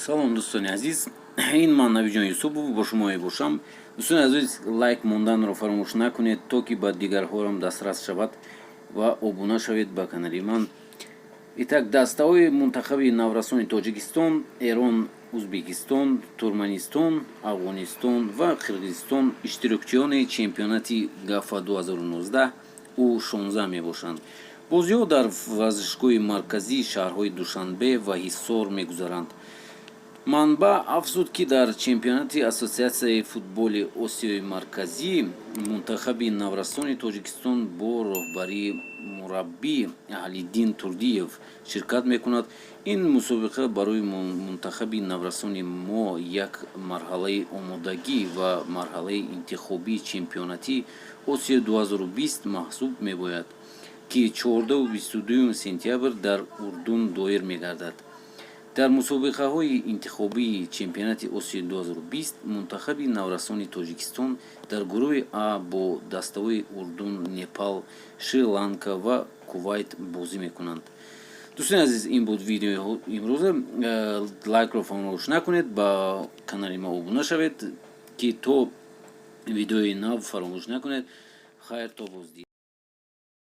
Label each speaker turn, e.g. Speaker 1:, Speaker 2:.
Speaker 1: Салом, дӯстони азиз, ин ман Навиҷон Юсупов бо шумо мебошам. Дӯстони азиз, лайк монданро фаромӯш накунед, то ки ба дигарҳоам дастрас шавад, ва обуна шавед ба канали ман. Итак, дастаҳои мунтахаби наврасони Тоҷикистон, Эрон, Узбекистон, Туркманистон, Афғонистон ва Қирғизистон иштирокчиёни чемпионати ГАФА 2019 У16 мебошанд. Бозиҳо дар варзишгоҳи марказии шаҳрҳои Душанбе ва Ҳисор мегузаранд. Манбаъ афзуд, ки дар чемпионати Ассотсиатсияи футболи Осиёи Марказӣ мунтахаби наврасони Тоҷикистон бо роҳбарии мураббӣ Аҳлиддин Турдиев ширкат мекунад. Ин мусобиқа барои мунтахаби наврасони мо як марҳалаи омодагӣ ва марҳалаи интихобии чемпионати Осиё 2020 маҳсуб мебояд, ки 14-22 сентябр дар Урдун доир мегардад. Дар мусобиқаҳои интихобии чемпионати Осиёи 2020 мунтахаби наврасони Тоҷикистон дар гурӯҳи А бо дастаҳои Урдун, Непал, Шри-Ланка ва Кувайт бозӣ мекунанд. Дӯстони азиз, ин буд видеои имрӯза. Лайкро фаромӯш накунед, ба канали мо обуна шавед, ки то видеои нав фаромӯш накунед. Хайр, то боздид.